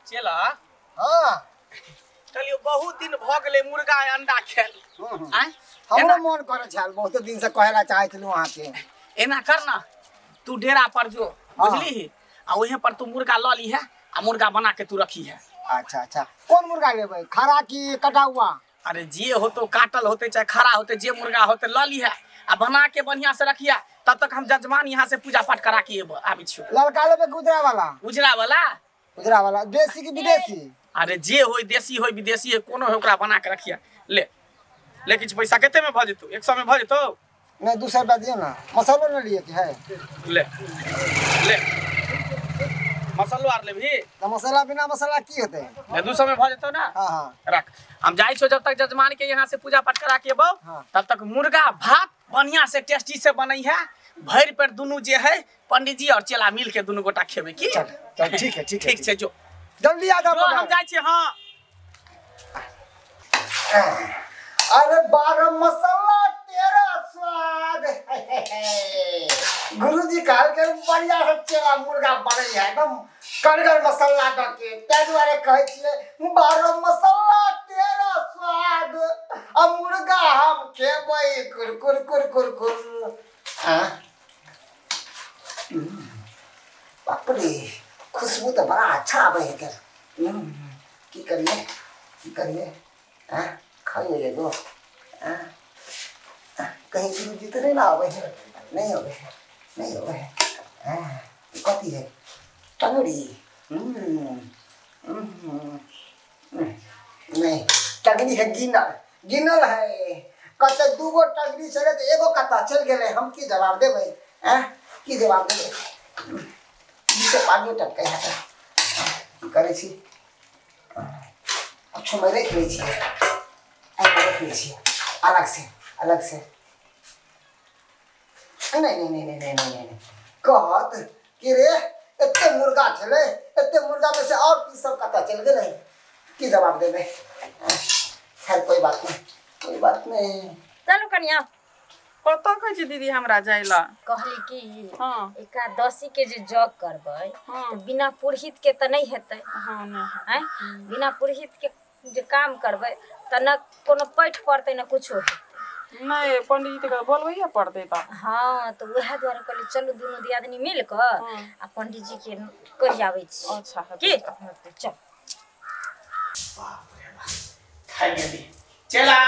चेला। हां कहलियो बहुत दिन भ गेलै मुर्गा अंडा खेल। आय हमरो मन करे छल, बहुत दिन से कहेला चाहै छलु अहाँ के। एना कर ना, तू डेरा पर जो, बुझली, आ ओहे पर तू मुर्गा ल ली है आ मुर्गा बना के तू रखी है। अच्छा अच्छा, कौन मुर्गा लेबै, खड़ा की कटा हुआ? अरे जे होतो काटल होते चाहे खड़ा होते, जे मुर्गा होते ल ली है आ बना के बढ़िया से रखिया। तब तक हम जजमान यहाँ से पूजा पाठ करा के आबै छियो। लड़का लेबै कि उजरा वाला? उजरा वाला। उजरा वाला देसी की विदेशी? अरे जे होय देसी होय विदेशी होय कोनो होय, ओकरा बना के रखिया। ले ले किछु पैसा कते में भ जेतौ? 100 में भ जेतौ? नहीं 200 रुपया दियो ना, मसालो न लिए के है। ले ले मसालो आर लेबही? त मसाला बिना मसाला की होते? ले 200 में भ जेतौ ना। हां हां रख, हम जाइ छो जब तक जजमान के यहाँ से पूजा पाठ करा के एबौ। हाँ। तब तक मुर्गा भात बढ़िया से टेस्टी से बनई है, भरि पेट दुनू जे है पंडित जी और चेला मिल के दुनू गोटा खेबै की। चल चल ठीक है ठीक है ठीक छै, जो जल्दी आ जाओ, हम जाइ छी। हां अरे 12 मसाला 13 स्वाद। गुरुजी कहल के बढ़िया से चेला मुर्गा बनै है, एकदम कड़गर मसाला द के, ताहि दुआरे कहै छियै 12 मसाला 13 स्वाद आ मुर्गा हम खेबै कुर कुर कुर कुर कुर। हां बाप रे, खुशबू तो बड़ा अच्छा आबै है एकर। की करिए की करिए, हाँ खाइए एगो। हाँ कहीं गुरुजी तो नहीं ना आवे है? नहीं आवे है, नहीं आवे है। हाँ कथी है? टंगड़ी। नहीं टंगड़ी है, गिनल गिनल है। कते दूगो टंगड़ी छलै तऽ एगो कतऽ चलि गेलै? हम की जवाब देबै? आँ की जवाब देबै? से पानियो टपकै है। की करै छी? कुछोमे राखि लै छियै, एहिमे राखि लै छियै अलग से अलग से। नहीं नहीं नहीं नहीं नहीं नहीं कहत कि रे एते मुर्गा छलै, एते मुर्गा में से और पीस सब कतऽ चलि गेलै? की जवाब देबै? खैर कोई बात नहीं, कोई बात नहीं। चलू कनिया। कतऽ कहै छी दीदी हमरा जाय ला? कहली कि हाँ। एकादशी के जे जग करबै हाँ। तऽ बिना पुरोहित के तऽ नहीं हेतै। हाँ नहीं। आँय बिना पुरोहित के जे काम करबै तऽ न कोनो पैठ पड़तै न कुछो हेतै। नहीं पंडित के बोलबैये पड़तै तऽ। हाँ तऽ उएह दुआरे कहली चलू दुनू दियादनी मिल कऽ हाँ। आ पंडित जी के कहि आबै छी। अच्छा की चल। बाप रे बाप, खाइ गेली चेला।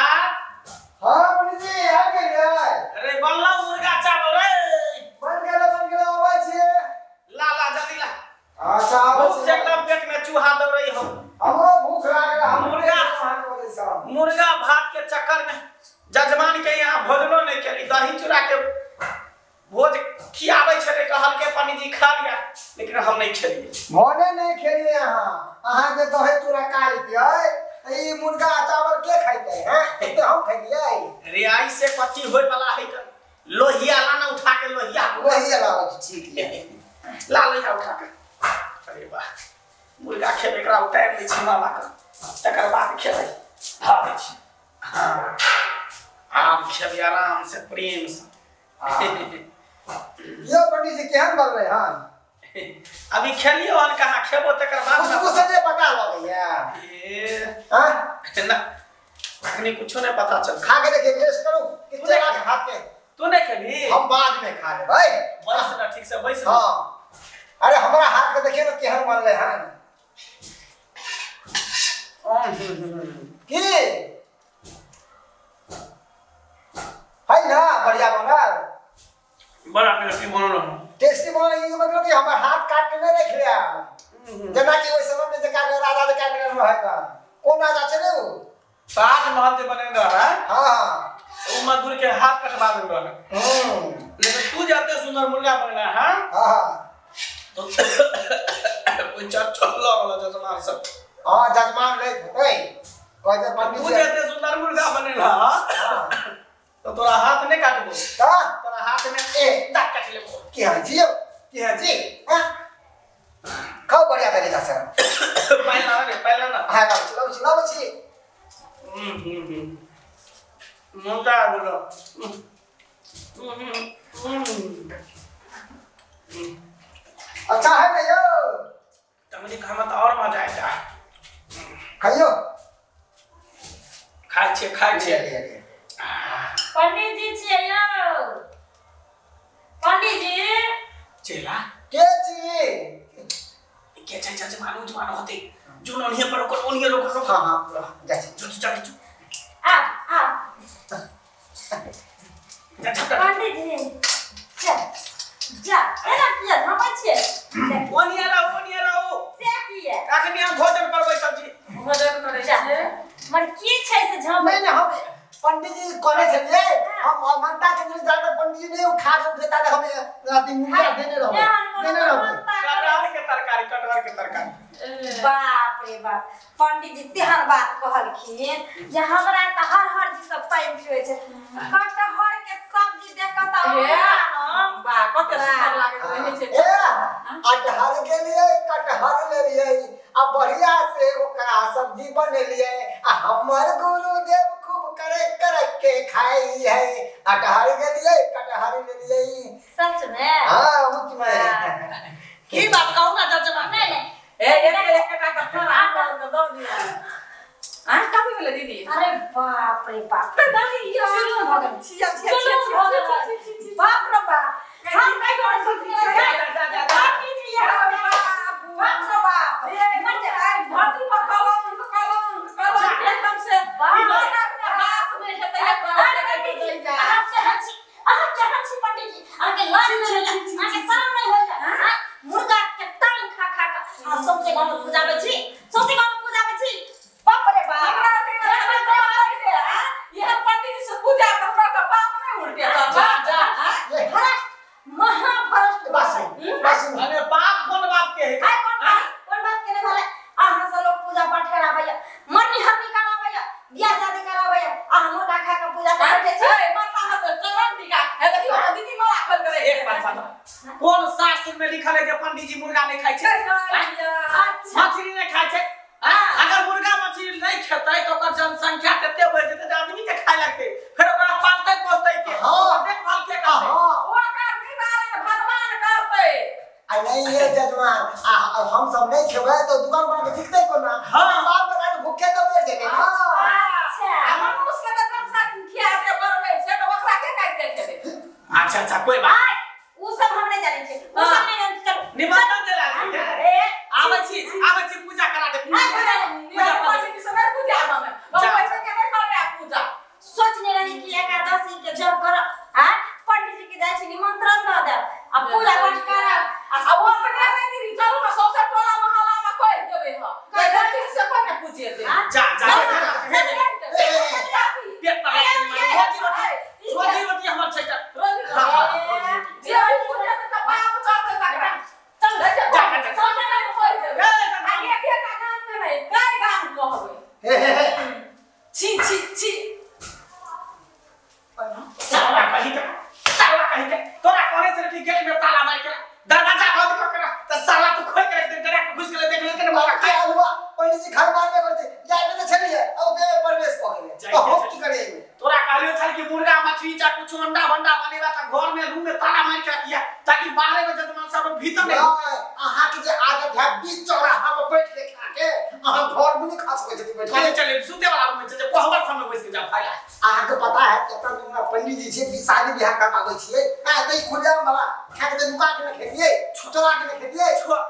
हाँ पंडित जी आ गेलियै? अरे बनलौ मुर्गा चावल रे? बन गेलै बन गेलै, आबै छियै। ला ला जल्दी ला। अच्छा आबै भूख से एकदम पेट में चूहा दौड़ै हो। हमरो भूख लागल। हम मुर्गा मुर्गा भात के चक्कर में जजमान के यहाँ भोजनो नहीं केली, दही चूड़ा के भोज खियाबै छलै, कहल के पंडित जी खा लिया, लेकिन हम नहीं खेलिए। भोने नहीं खेलिए अहाँ। अहाँ जे दही चूड़ा खा लितियै तऽ ई मुर्गा चावल के खैतै? हैं एते हम खैलियै। रे आई से कथी होय वाला है? लोहिया लाना उठा के, लोहिया लोहिया लाबै छी। ठीक है ला लोहिया उठा के। अरे वाह, मुर्गा खेबै एकरा उतारि दै छी माला के, तकर बाद खेबै धऽ दै छी। हाँ आब खेबै आराम से प्रेम से। यो पंडित जी केहन बनलै हन? अभी खेलियो हन कहाँ, खेबो तकर बाद। खुशबू से जे पता लगैया। ए हां ना अखनी कुछो नहीं पता चल। खा के देखिए, टेस्ट करू कि चेला के हाथ के। तू नहीं खेली? हम बाद में खा लेबै। बैस ना ठीक से बैस ना। हां अरे हमरा हाथ के देखियो ना केहन बनलै हन। की है ना बढ़िया बनल? बड़ा टेस्टी बनल। टेस्टी बनल ई मतलब कि हमर हाथ काट के नहीं रख लिया, जेना कि ओइ समय में जे काट राजा जे काट लेने रहै। कोन राजा छलै उ? ताजमहल जे बनेने रहै। हां उ मजदूर के हाथ कटवा देने रहै। लेकिन तू जे एते सुंदर मुर्गा बनेला है। हां तो कोई चल रहल जजमान सब। हां जजमान लैत होतै, कहै पंडित तू जे एते सुंदर मुर्गा बनेला। हां तो तोरा हाथ नहीं काटबो, तोरा हाथ में ए दांत काट लेबो। की हां जी की हां जी? हां खाओ बढ़िया तरीका से। पहला रे पहला ना। हां लाओ छी लाओ छी। मुर्गा बोलो। अच्छा है ना यो? टंगड़ी खाना तो और मजा आएगा। खाइयो खाइ छियै खाइ छियै। पंडित जी छियै यौ, पंडित जी चेला के छी के छै जजमान उजमान होते जो ओनिये पर ओकर ओनिये रोक रोक। हां हां जा छी जो जा छी आ आ जा जा पंडित जी जा जा एना किया झपै छियै? ओनिये रहो से किया? अखनी हम भोजन करबै सब्जी भोजन करै छियै। मर की छै से झपै? नहीं हम पंडित जी कहने छलियै हम अमंता के दिन जाकर पंडित जी नहीं खा के उठे ताले हम अथी मुंगा देने रहो देने रहो कटहर के तरकारी कटहर के तरकारी। बाप रे बाप पंडित जी तेहन बात कहलखिन जे हमरा त हर हर जी सब पानि पिबै छै। कटहर के सब्जी देख के त हम बा कते सुंदर लागैत रहै छै। ए अटहर के लिए कटहर ले लिए आ बढ़िया से ओकरा सब्जी बनेलिए आ हमर गुरुदेव खूब करे करे के खाई है। अटहर के लिए कटहर ले लिए सच में? हां उच में की बात कहू ना जजमान। नहीं नहीं ए एक एकटा कटहर आ त दऽ दिअ। आ कथी भेलै दीदी? अरे बाप रे बाप शुरू भऽ गेल। छिया छिया छिया बाप रे बाप हम कहि रहल छी जा जा जा पंडित जी बाप रे बाप ए मर जाय धरती पर कलम कलम कलम एकदम से बास में हेतै। अहाँ केहन छी, अहाँ केहन छी पंडित जी? अहाँके लाज नहि होइए, अहाँके शरम नहि होइए? मुर्गा के टांग खा खा के अहाँ सौंसे गाँव में पूजाबै छी, सौंसे गाँव में पूजाबै छी। बाप रे बाप हमरा यह पंडित जी से पूजा हमरा के पाप नहीं उल्टे जा जा भ्रष्ट महाभ्रष्ट बस बस। अरे पाप कोन बात के है? कौन बात कोन बात के नहीं भले? अहाँ सब लोग पूजा पाठ कराबैया, मरनी हरनी कराबैया, बियाह शादी कराबैया, अहाँ मुर्गा खा के पूजा करै छी। ए माता हाथ चरण टीका हे देखियो दीदी माला खोल करे। एक बात बता कोन शास्त्र में लिखल है जे पंडित जी मुर्गा नहीं खाइ छै? अच्छा मछली नहीं खाइ छै? अगर मुर्गा मछली नहीं खेतै त ओकर जनसंख्या कते बढ़ जेतै जे आदमी के खाय लगतै, फिर ओकरा पालतै पोसतै के? हां देखभाल के करतै? हां ओकर निवारण भगवान करतै। आ नहीं ये जजमान हम सब नहीं खेबै तो दुकान पर के बिकतै कोना? हां बाप बना के भूखे तो मर जेतै ना। अच्छा मनुष्य के जनसंख्या जे बढ़ै छै त ओकरा के काटि के खेतै? अच्छा अच्छा कोई बात उ सब हम नहीं जानै छी, उ सब नहीं जानै। चलू निमंत्रण देला छी। ए आबै छी आबै छी पूजा करा दे। पूजा पंडित जी से नहीं पूजा में बाबा के नहीं करे पूजा। सोचने रही कि एकादशी के जप कर आ पंडित जी के जाइ छी निमंत्रण द देब आ पूजा पाठ करब आ ओ अपने नहीं दीदी चलू ना सौसे टोला मोहल्ला में कहि देबै ह गलती से कोई ना पूजेतै। जा जा पेट पर रोजी रोटी रोजी रोटी हमर छै त रोजी जे पूजा त बाप चढ़तै तकरा। चल जा जा जा सौसे कहि देबै आ एक एक गाम में नहीं कई गाम कहबै। हे हे हे छी छी छी साला कहि के साला कहि के तोरा कहने छले कि गेट में ताला मार के दरवाजा बंद कर के त साला तू खोल के रख दे डरा के घुस गेले देख लेते ने मारा के आलुआ पंडित जी खाय मारबे करते जाय त छलिए आ बे प्रवेश क गेले तो हम की करिए? तोरा कहलियो छल कि मुर्गा मछली चा कुछ अंडा भंडा बनेबा त घर में रूम में ताला मार के रखिया ताकि बाहर में जजमान साहब भीतर नहीं। अहाँ के जे आदत है बीच चौराहा पर बैठ के खा के अहाँ घर में नहीं खा सकै छी बैठ के चले सुते वाला रूम में छै जे कोहबर घर में बैस के जा भाई। अहाँ के पता है कि अपन हमरा पंडित जी छै शादी बियाह करवाबै छियै आ त ई खुलिया वाला खा के नुका के न खेतियै छुटवा के न खेतियै। छोड़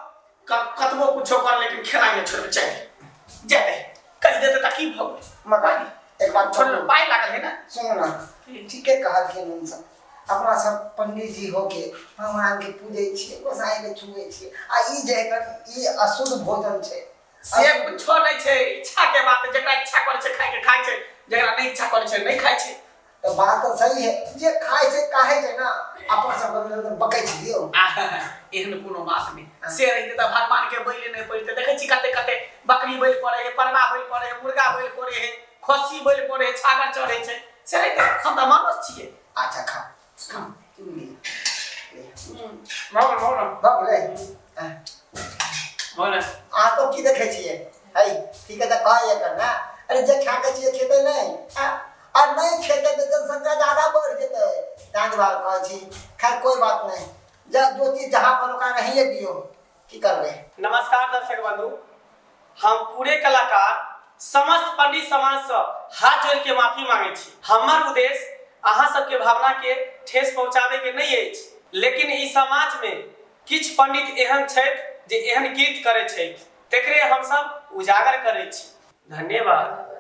कतबो कुछो कर लेकिन खेनाइ नहीं छोड़बे चाहिए जाते कहि देते त की भऽ गेलै? मगर एक बात छोड़ पाइ लागल है ना। सुनो ना ठीके कहलखिन हम सब अपना सब पंडित जी होके भगवान के पूजै छियै गोसाई के छुए छियै आ ई जे ई अशुद्ध भोजन छै से कुछो नहीं छै। इच्छा के बात जेकरा इच्छा करै छै खाय के खाय छै, जेकरा नहीं इच्छा करै छै नहीं खाय छै। तो बात तो सही है जे खाय छै काहे छै ना अपन सब बकै छियै। एहन कोनो बात नहीं से रहिते त भगवान के बैले नहीं पड़ते। देखै छी कते कते बकरी बैल पड़े है, परवा बैल पड़े है, मुर्गा बैल पड़े है, खस्सी बैल पड़े है, छागर चढ़े छै। से रहिते हम त मानुष छियै। अच्छा खा खा भऽ गेलै। अहाँ तो की देखै छियै? है ठीक है त कहै एकर ना। अरे जे खा के छियै खेतै नहीं आ नहीं खेतै त जनसंख्या ज्यादा बढ़ जेतै। ताहि दुआरे कहै छी खैर कोई बात नहीं, जो चीज जहाँ पर ओकरा रहिए दियौ, की करबै। नमस्कार दर्शक बंधु, हम पूरे कलाकार समस्त पंडित समाज से हाथ जोड़ के माफी मांगे छी। हमर उद्देश्य अहाँ सबके भावना के ठेस पहुँचावे के नहीं अछि, लेकिन ई समाज में किछु पंडित एहन छथि जे एहन कृत्य करै छथि, तेकरे हमसब उजागर करै छी। धन्यवाद।